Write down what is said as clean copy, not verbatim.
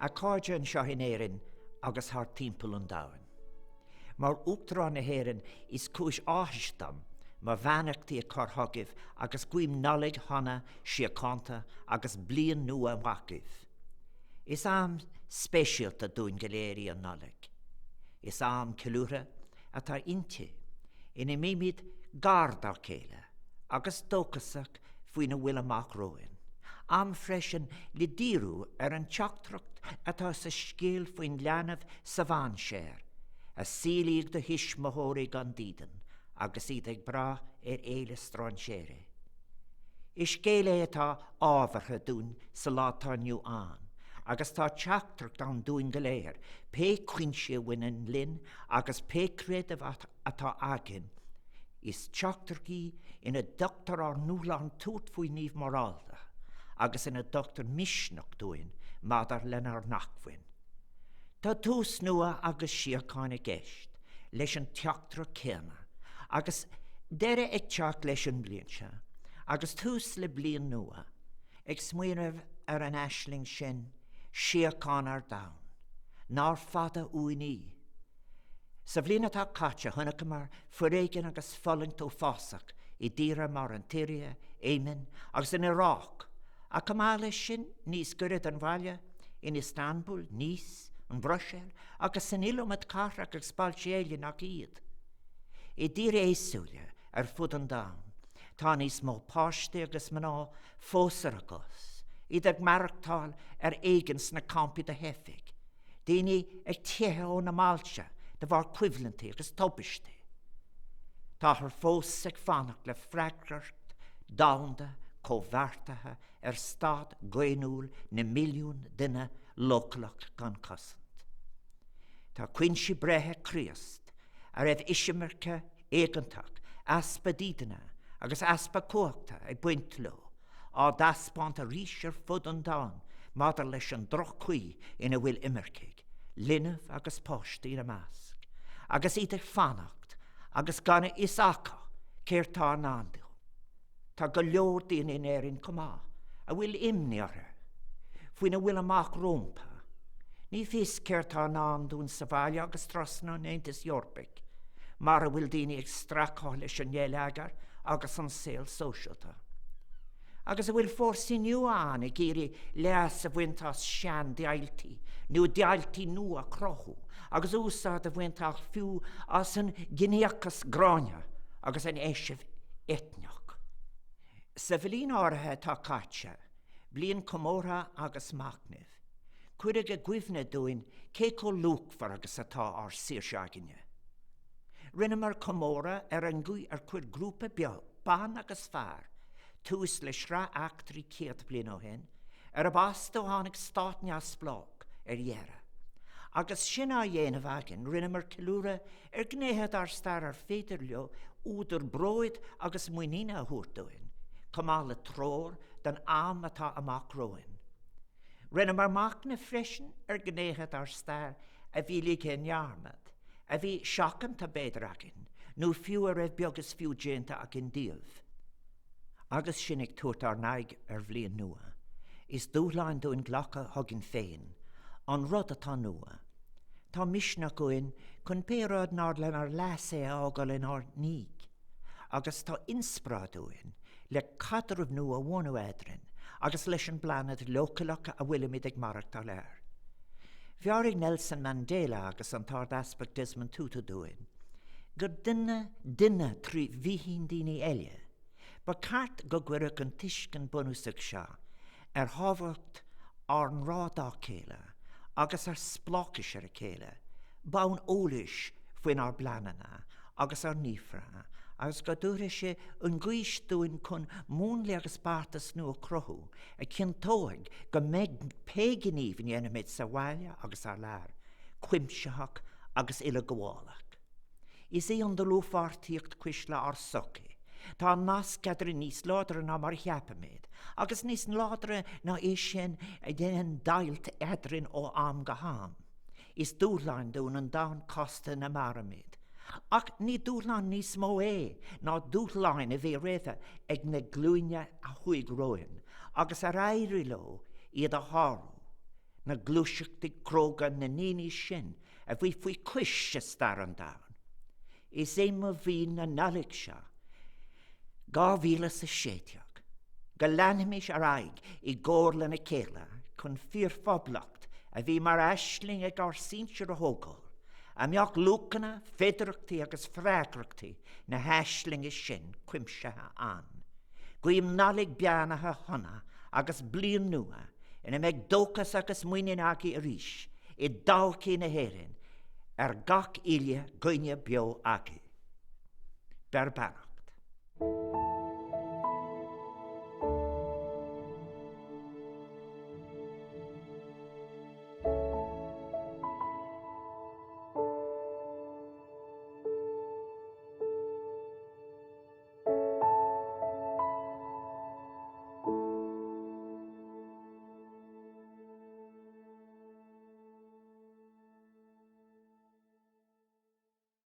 A chairde anseo in Éirinn agus thart timpeall an domhain. Mar Uachtarán na hÉireann is cúis áthais dom mo bheannachtaí a chur chugaibh agus guím Nollaig shona, síochánta agus bliain nua mhaith dhaoibh. Is am speisialta dúinn go léir í an Nollaig. Is am ceiliúrtha atá inti, ina mbímid gar dá chéile agus dóchasach faoina bhfuil amach romhainn. Am freisin le díriú ar an teachtaireacht atá sa scéal faoin leanbh sa mhainséar, a saolaíodh do thuismitheoirí gan dídean agus iad ag brath ar fhéile strainséirí. Is scéal é atá ábhartha dúinn sa lá atá inniu ann, agus tá teachtaireacht ann dúinn go léir, pé cuinsí a bhaineann linn agus pé creideamh atá againn. Is teachtaireacht í ina dtugtar ár ndúshlán tabhairt faoi ghníomh morálta agus ina dtugtar misneach dúinn maidir lenár n-acmhainn. Tá tús nua agus síocháin i gceist leis an teachtaireacht chéanna, agus deireadh ag teacht leis an mbliain seo agus tús le bliain nua, ag smaoineamh ar an aisling sin, síocháin ar domhan, nár fada uainn í. Sa bhliain atá caite, chonaiceamar foréigean agus fulaingt uafásach i dtíortha mar an tSiria, Éimin agus an Iaráic, ach chomh maith leis sin, níos gaire don bhaile, in Istanbul, Nice, an Bhruiséil agus san iliomad cathrach agus bailte eile nach iad. I dtíortha éagsúla ar fud an domhain, tá níos mó páistí agus mná fós ar a gcos, iad ag maireachtáil ar éigean sna campaí do theifigh, daoine ag teitheadh óna mbailte de bharr coimhlintí agus tubaistí. Táthar fós ag fanacht le freagracht domhanda comhbheartaithe ar staid dhaonnúil na milliún duine leochaileach gan chosaint. Tá cuinsí breithe Chríost, a raibh eisimirce éigeantach, easpa dídine agus easpa cumhachta ag baint leo, á dtaispeáint arís ar fud an domhain maidir leis an droch-chaoi ina bhfuil imircigh, linbh agus páistí ina measc, agus iad ag fanacht agus gan a fhios acu céard tá i ndán dóibh. Tá go leor daoine in Éirinn chomh maith a bhfuil imní orthu faoina bhfuil amach rompu. Ní fios céard tá i ndán dúinn sa bhaile agus trasna an Aontais Eorpaigh, mar a bhfuil daoine ag streachailt leis an ngeilleagar agus an saol sóisialta. Agus a bhfuil fórsaí nua ann ag iarraidh leas a bhaint as sean-deighiltí nó deighiltí nua a chruthú agus úsáid a bhaint as fiú as an gciníochas gránna agus an eisiamh eitneach. Sa bhliain áirithe atá caite, bliain comórtha agus machnaimh, cuireadh i gcuimhne dúinn cé chomh luachmhar agus atá ár saoirse againne. Rinneamar comóradh ar an gcaoi ar chuir grúpa beag ban agus fear tús le sraith eachtraí 100 bliain ó shin, arb astu a tháinig stát neamhspleách ar dheireadh. Agus sin á dhéanamh againn, rinneamar ceiliúradh ar ghnéithe dár stair ar féidir leo údar bróid agus muiníne a thabhairt dúinn, chomh maith le treoir don am atá amach romhainn. Rinneamar machnamh freisin ar ghnéithe dár stair a bhí ligthe i ndearmad, a bhí seachanta b'fhéidir againn, nó fiú a raibh beag is fiú déanta againn díobh. Agus sinn ag tabhairt ár n-aghaidh ar bhliain nua, is dúshlán dúinn glacadh chugainn féin an rud atá nua. Tá misneach uainn chun pé rud nár lenár leas é a fhágáil inár ndiaidh, agus tá inspioráid uainn le caidreamh nua a bhunú eadrainn agus leis an bplainéad leochaileach a bhfuilimid ag maireachtáil air. Mheabhraigh Nelson Mandela agus an tArd-Easpag Desmond Tutu dúinn gur duine duine trí bhíthin daoine eile. Ba cheart go gcuirfeadh an tuiscint bunúsach seo ar thábhacht ár ngrá dá chéile agus ár spleáchais ar a chéile bonn eolais faoinár bpleananna agus ár ngníomhartha agus go dtabharfaidh sé an ghaois dúinn chun múnlaí agus beartais nua a chruthú a chinnteoidh go mbeidh pé gníomh a ndéanfaimid sa bhaile agus thar lear cuimsitheach agus uileghabhálach. Is í an dlúthpháirtíocht cuisle ár sochaí. Tá an nasc eadrainn níos láidre ná mar a cheapaimid, agus níos láidre ná é sin a dhéanann deighilt eadrainn ó am go ham. Is dúshlán dúinn an domhan casta ina mairimid. Ach ní dúshlán níos mó é ná dúshláin a bhí roimhe ag na glúine a chuaigh romhainn agus ar éirigh leo iad a shárú. Na gluaiseachtaí cróga na ndaoine sin a bhí faoi chois i stair an domhain. Is é mo ghuí na Nollag seo, 2016, go leanfaimis ar aghaidh i gcomhar lena chéile chun fíorphoblacht a bhí mar aisling ag ár sinsir a thógáil, a mbeadh luachanna, féidearthachtaí agus freagrachtaí na haislinge sin cuimsithe ann. Guím Nollaig beannaithe shona agus bliain nua ina mbeidh dóchas agus muinín agaibh arís i dtodhchaí na hÉireann ar gach uile dhuine beo agaibh. Beir beannacht.